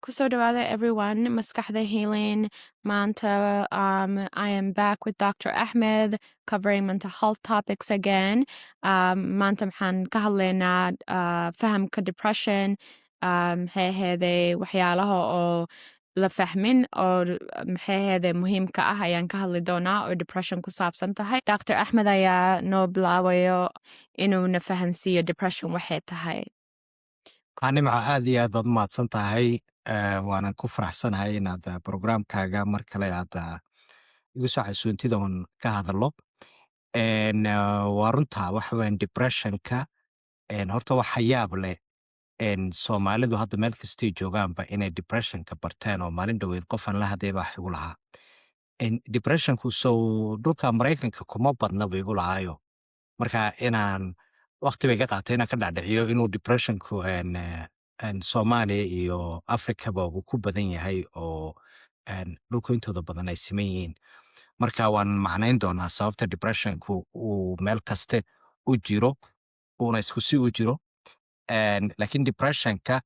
Kusoo dhawaada, everyone, Maskaxda Healing. Maanta, I am back with Dr. Ahmed covering mental health topics again. Maanta maxaan ka hadlaynaa fahamka depression, maxay ahaydey, waxyaalaha oo la fahmin oo maxay ahaydey muhiimka ah ayaan ka hadli doonaa oo depression ku saabsan tahay. Dr. Ahmed ayaa noo bilaabayo inuu na fahansiiyo depression waxay tahay. Nimca, aad iyo aad baad u mahadsan tahay. Waanan ku faraxsanahay inaad programkaaga mar kale aad igu soo casuuntid oon ka hadalo. Waa runta, waxa weyan depressionka horta waxa yaab leh Soomaalidu hadda meel kastay joogaanba inay depressionka barteen, oo maalin dhoweed qofaan la hadlay baa igu lahaa, "Depressionku sow dhulka Maraykanka kuma badna?" bu igu lahaayo. Marka inaan waqti bay ka qaatay inaan ka dhacdhiciyo inuu depressionku Soomaaliya iyo Afrikaba uu ku badan yahay oo dhulku intooda badan ay siman yihiin. Marka waan macnayn doonaa sababta depressionku uu meel kaste u jiro, uuna isku si u jiro. Laakiin depressionka,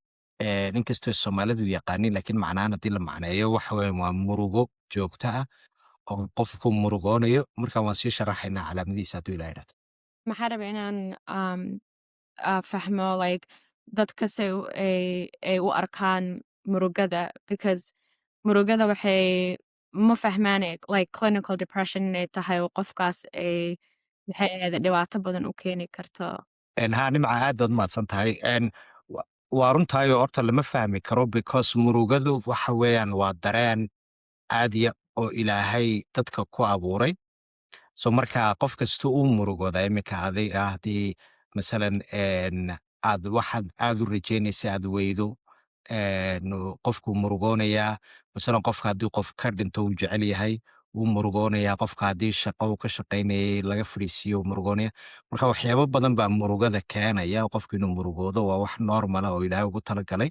inkastoo Soomaalidu yaqaanin, laakiin macnahan haddii la macneeyo, waxa weyan waa murugo joogto ah oo qofku murugoonayo. Marka waan sii sharaxaynaa calaamadihiisa hadduu Ilaah idhahdo. Maxaa raba inaan fahmo, like, dadka se ay u arkaan murugada, because murugada waxay ma fahmaan, like, clinical depression inay tahay oo qofkaas ay, maxay ahayd, dhibaato badan u keeni karto. Haa Nimca, aad baad mahadsan tahay. Waa runtaayo, horta lama fahmi karo, because murugadu waxa weeyaan waa dareen caadiya oo Ilaahay dadka ku abuuray. So marka qof kasta uu murugooda. Iminka adig ah, haddii masalan aad waxaad aad u rajeynaysa aad weydo, qofku murugoonayaa. Masalan, qofka haddii qof ka dhinto uu jecel yahay, wuu murugoonayaa. Qofka haddii shaqo uu ka shaqaynayay laga fadhiisiiyo, wuu murugoonaya. Marka waxyaabo badan baa murugada keenaya. Qofku inuu murugoodo waa wax normal ah oo Ilaahay ugu talagalay.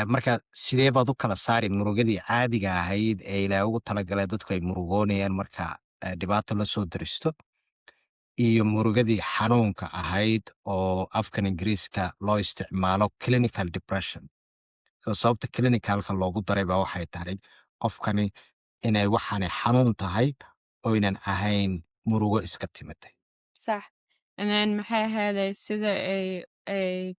Marka sidee baad u kala saari murugadii caadiga ahayd ee Ilaahay ugu talagalay, dadku ay murugoonayaan marka dhibaato la soo daristo, iyo murugadii xanuunka ahayd oo afkan Ingiriiska loo isticmaalo clinical depression? So sababta clinicalka loogu daray baa waxay tahay qofkani inay waxaanay xanuun tahay oo ynan ahayn murugo iska timiday. Sax. And then, maxay ahayday, sida ay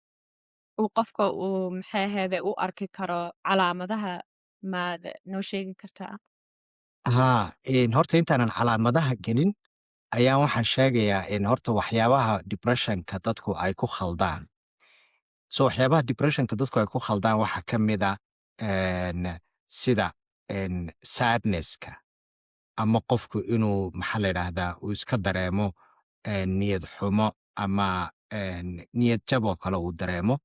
uu qofka uu, maxay ahayday, u arki karo calaamadaha, maad noo sheegi kartaa? Haa, horta intaanan calaamadaha gelin ayaan waxaan sheegayaa in horta waxyaabaha depressionka dadku ay ku khaldaan. So waxyaabaha depressionka dadku ay ku khaldaan waxaa ka mid a sida sadnesska, ama qofku inuu, maxaa la yidhaahdaa, uu iska dareemo niyad xumo ama niyad jab oo kale uu dareemo,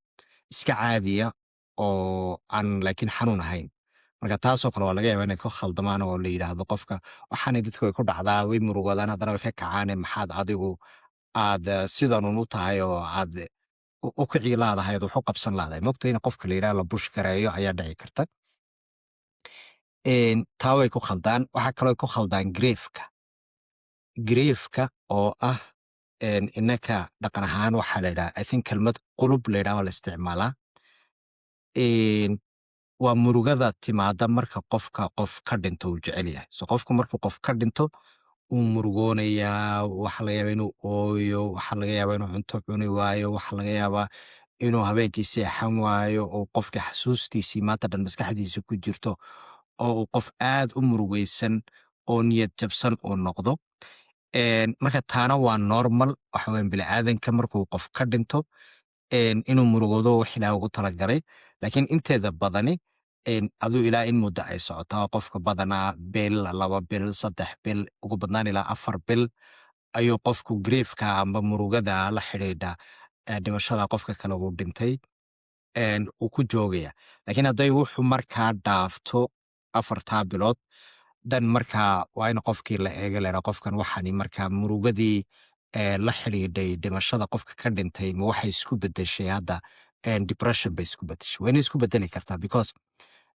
iska caadiya oo aan laakiin xanuun ahayn. Marka taasoo kale waa laga yaabaa inay ku khaldamaan oo la yidhaahdo qofka, "Waxaanay dadku way ku dhacdaa, way murugoodaan, haddana way ka kacaane, maxaad adigu aad sidanun u tahay oo aad u kici laadahay ood wax u qabsan laadahay?" Mogta in qofka la yidhaha, la push gareeyo ayaa dhici karta. Taa way ku khaldaan. Waxaa kaloo ku khaldaan griefka. Griefka oo ah innaka dhaqan ahaan waxaa la yidhaha, I think, kelmad qulub la yidhaha waa la isticmaalaa. Waa murugada timaada marka qofka qof ka dhinto uu jecel yahay. So qofku markuu qof ka dhinto, wuu murugoonayaa. Waxaa laga yaabaa inuu ooyo, waxaa laga yaabaa inuu cunto cuni waayo, waxaa laga yaabaa inuu habeenkii seexan waayo, oo qofka xasuustiisii maanta dhan maskaxdiisa ku jirto, oo uu qof aad u murugaysan oo niyad jabsan uu noqdo. Marka taana waa normal. Waxa weyan bini'aadanka markuu qof ka dhinto inuu murugoodo wax Ilaah ugu talagalay, laakiin inteeda badani aduu ilaa in muddo ay socotaa. Qofka badanaa bil, 2 bil, 3 bil, ugu badnaan ilaa 4 bil ayuu qofku griefka amba murugada la xidhiidha dhimashada qofka kale uu dhintay uu ku joogaya. Laakiin hadday wuxuu markaa dhaafto 4-taa bilood dan, markaa waa in qofkii la eega, la yidhaha, qofkan waxani markaa murugadii la xidhiidhay dhimashada qofka ka dhintay ma waxay isku bedeshay hadda depression bay isku bedeshay? Waa inay isku bedeli kartaa, because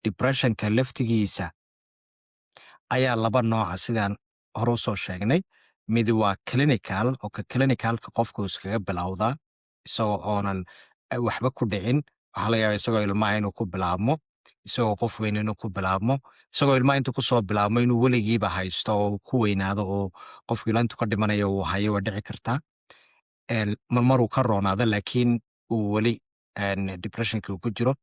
depressionka laftigiisa ayaa laba nooca, sidaan hore usoo sheegnay. Mid waa clinical, oo ka clinicalka qofku iskaga bilowdaa isagoo oonan waxba ku dhicin. Waxaa laga yaabaa isagoo ilmaha inuu ku bilaabmo, isagoo qof weyn inuu ku bilaabmo, isagoo ilmaha intuu kusoo bilaabmo inuu weligiiba haysto oo uu ku weynaado oo qofku ilaa intuu ka dhimanayo uu hayo waa dhici kartaa. Marmar uu ka roonaado, laakiin uu weli depressionki uu ku jiro.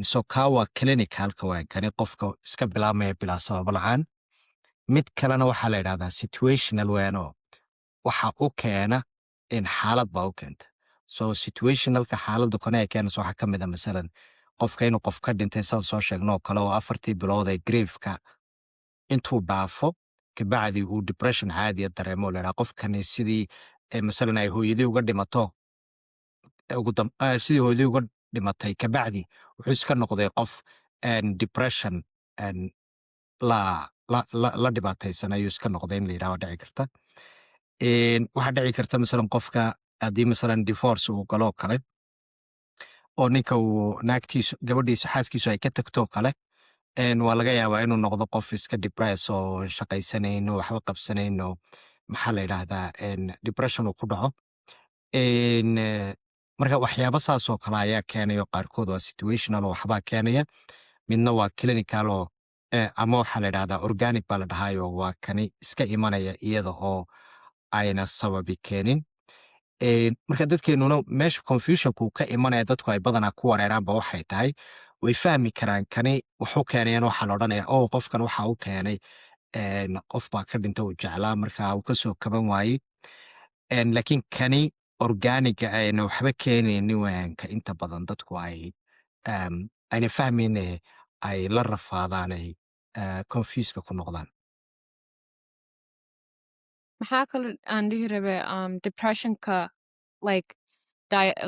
So kaa waa clinicalka, waa kani qofka iska bilaabmaya bilaa sabab la'aan. Mid kalena waxaa la yidhahdaa situational weyn, oo waxa u keena in xaalad baa u keenta. So situationalka xaaladda kone ay keenayso waxaa ka mid a, masalan, qofka inuu qof ka dhintay, saan soo sheegno oo kale, oo 4-tii bilood ee griefka intuu dhaafo kabacdi uu depression caadiya dareemo, la yidhaha qofkani sidii masalan ay hooyadii uga dhimato sidii hooyadii uga dhimatay kabacdi wuxuu iska noqday qof depression la dhibaataysan ayuu iska noqday in la yidhaha waa dhici karta. Waxaa dhici karta, masalan, qofka haddii masalan divorce uu galo oo kale, oo ninka uu naagtiisu, gabadhiisu, xaaskiisu ay ka tagto kale, waa laga yaabaa inuu noqdo qof iska depress oo shaqaysanayn oo waxba qabsanayn oo, maxaa la yidhaahdaa, depression uu ku dhaco. Marka waxyaabo saas oo kale ayaa keenayo. Qaarkood waa situational oo waxbaa keenaya, midna waa clinical oo ama waxaa la yidhahdaa organic baa la dhahayo, waa kani iska imanaya iyada oo ayna sababi keenin. Marka dadkeenuna meesha confusionku ka imanaya, dadku ay badanaa ku wareeraanba waxay tahay, way fahmi karaan kani waxu keenayaan, waxaa la odhanaya, "Oh, qofkan waxa u keenay qof baa ka dhinta uu jeclaa, marka uu kasoo kaban waayey." Laakiin kani organiga ayna waxba keenaynin waanka inta badan dadku ay ayna fahmayne, ay la rafaadaan, ay confuseka ku noqdaan. Maxaa kaloo aan dhihi rabay, depressionka like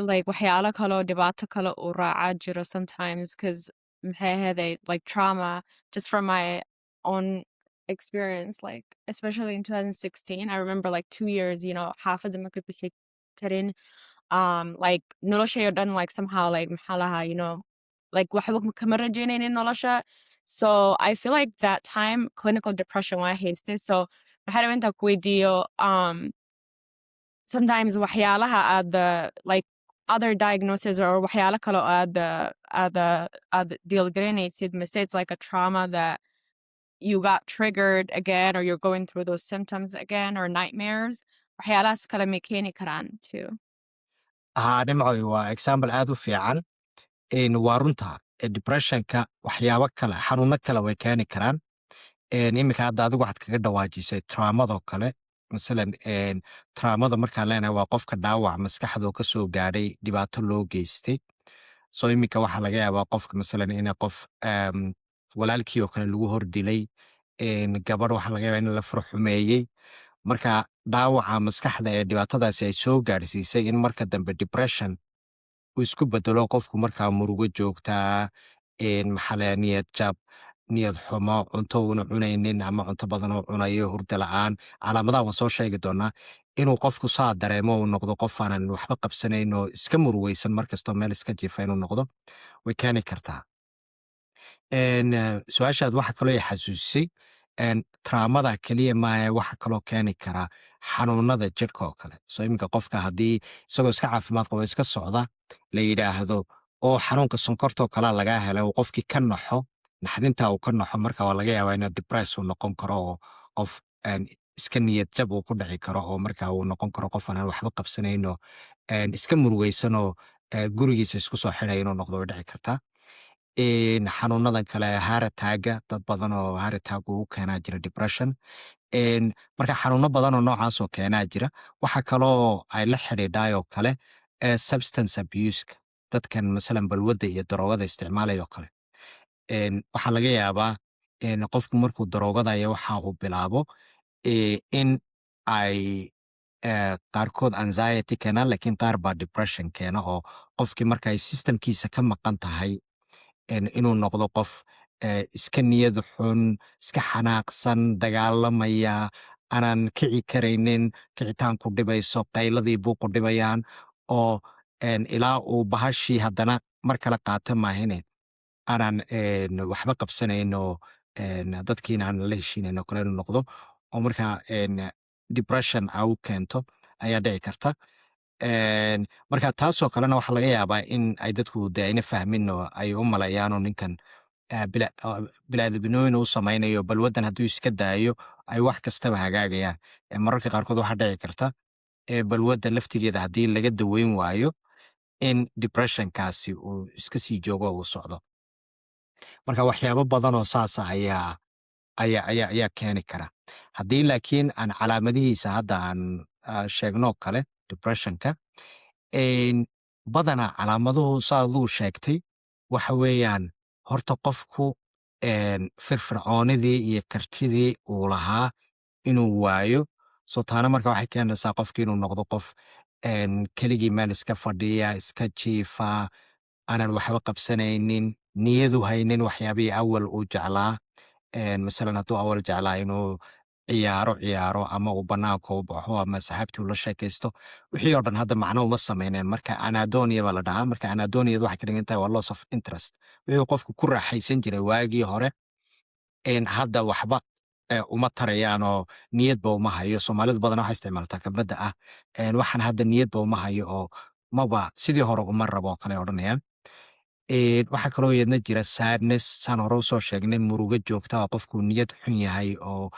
like waxyaalo kale oo dhibaato kale uu raacaa jiro sometimes, 'cause maxay ahaday, like trauma, just from my own experience, like especially in 2016, I remember like 2 years, xaafadda ma ka bixi karin, like noloshay oo dhan, like somehow, like maxaa lahaa, like waxba kama rajaynaynin nolosha. So I feel like that time clinical depression waa haystay. So maxaa rabay intaan ku weydiiyo, sometimes waxyaalaha aad like other diagnosis or waxyaalo kale oo aad deal garaynaysid, mise it's like a trauma that you got triggered again or you're going through those symptoms again or nightmares, waxyaalahaas kale may keeni karaan too? Haa, Nimcoy, waa example aad u fiican. Waa runta, depressionka waxyaabo kale, xanuuno kale way keeni karaan. Iminka hadda adigu waxaad kaga dhawaajisay traumadoo kale. Masalan, traumada markaan leenahay waa qofka dhaawac maskaxdoo ka soo gaadhay, dhibaato loo geystay. So iminka waxaa laga yaabaa qofka, masalan, ina qof walaalkii oo kale lagu hordilay, gabadh waxaa laga yaabaa in la furxumeeyey. Marka dhaawaca maskaxda ee dhibaatadaasi ay soo gaadhsiisay in marka dambe depression uu isku bedelo, qofku markaa murugo joogtaa, maxaa la, niyad jab, niyad xumo, cunto uuna cunaynin ama cunto badan oo cunayo, hurdo la'aan, calaamadaha waan soo sheegi doonaa, inuu qofku saa dareemo, uu noqdo qof aanan waxba qabsanayn oo iska murugeysan markastoo, meel iska jiifa inuu noqdo way keeni kartaa. Su-aashaad waxa kaloo i xasuusisay, traumada keliya maahe, waxa kaloo keeni karaa xanuunada jidhka oo kale. So iminka qofka haddii isagoo iska caafimaad qabo, iska socda, la yidhaahdo oo xanuunka sonkortoo kalea lagaa helay, uu qofkii ka naxo, naxdinta uu ka naxo, marka waa laga yaabaa inuu depress uu noqon karo oo qof iska niyad jab uu ku dhici karo, oo marka uu noqon karo qof aanan waxba qabsanayn oo iska murugeysan oo gurigiisa isku soo xidhaya inuu noqdo way dhici kartaa. Xanuunadan kale, heart attack-ga, dad badan oo heart attack uu keenaa jira depression. Marka xanuuno badan oo noocaas oo keenaa jira. Waxa kaloo ay la xidhiidhay oo kale substance abuse-ka, dadkan masalan balwadda iyo daroogada isticmaalaya oo kale. Waxaa laga yaabaa qofku markuu daroogadayo waxa uu bilaabo in ay qaarkood anxiety keenaan, laakiin qaar baa depression keena, oo qofkii marka ay systemkiisa ka maqan tahay inuu noqdo qof iska niyad xun, iska xanaaqsan, dagaalamaya, aanan kici karaynin, kicitaanku dhibayso, qayladii buuqu dhibayaan, oo ilaa uu bahashii haddana mar kale qaata maahine aanan waxba qabsanayn oo dadkiina aanan la heshiinayn oo kale inuu noqdo, oo markaa depression a u keento ayaa dhici karta. Marka taasoo kalena waxaa laga yaabaa in ay dadku de ayna fahmin oo ay u malayaanoo ninkan bini'aadamnimooyin uu samaynayo, balwaddan hadduu iska daayo ay wax kastaba hagaagayaan. Mararka qaarkood waxaa dhici karta balwadda laftigeeda haddii laga daweyn waayo in depressionkaasi uu iska sii joogo oo uu socdo. Marka waxyaabo badan oo saasa ayaa keeni kara. Haddii laakiin aan calaamadihiisa hadda aan sheegno kale depressionka, badanaa calaamaduhu saa aduu sheegtay waxa weeyaan horta qofku firfircoonidii iyo kartidii uu lahaa inuu waayo. So taana marka waxay keenaysaa qofki inuu noqdo qof keligii meel iska fadhiya, iska jiifa, aanan waxba qabsanaynin, niyadu haynin waxyaabihii awal uu jeclaa. Masalan hadduu awal jeclaa inuu ciyaaro ciyaaro ama uu banaanka u baxo ama saxaabtii ula sheekaysto, wixii oo dhan hadda macno uma sameyneen. Marka anhedonia baa la dhahaa. Marka anhedoniadu waxay ka dhigan tahay waa loss of interest. Wixii qofku ku raaxaysan jiray waagii hore hadda waxba uma tarayaanoo niyadba uma hayo. Soomaalidu badan waxay isticmaaltaa kelmadda ah "waxaan hadda niyadba uma hayo" oo maba sidii hore uma rabo oo kale odhanayaan. Waxaa kaloo iyadna jira sadness, saan hore usoo sheegnay, murugo joogta oo qofku niyad xun yahay oo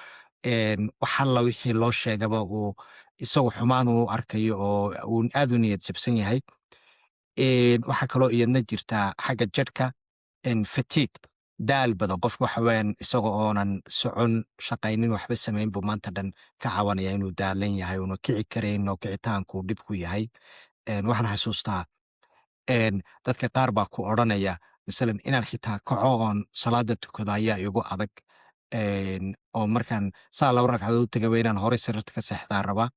wax alla wixii loo sheegaba uu isagu xumaan uu arkayo oo uu aad u niyad jabsan yahay. Waxaa kaloo iyadna jirtaa xagga jidhka fatigue, daal badan. Qofku waxa weeyaan isaga oonan socon, shaqaynin, waxba samayn buu maanta dhan ka cabanaya inuu daalan yahay, una kici karayn oo kicitaanku dhib ku yahay. Waxaan xasuustaa dadka qaar baa ku odhanaya masalan inaan xitaa kaco oon salaada tukado ayaa igu adag, oo markaan saa laba ragcadood u tagaba inaan horey sariirta ka seexdaa rabaa.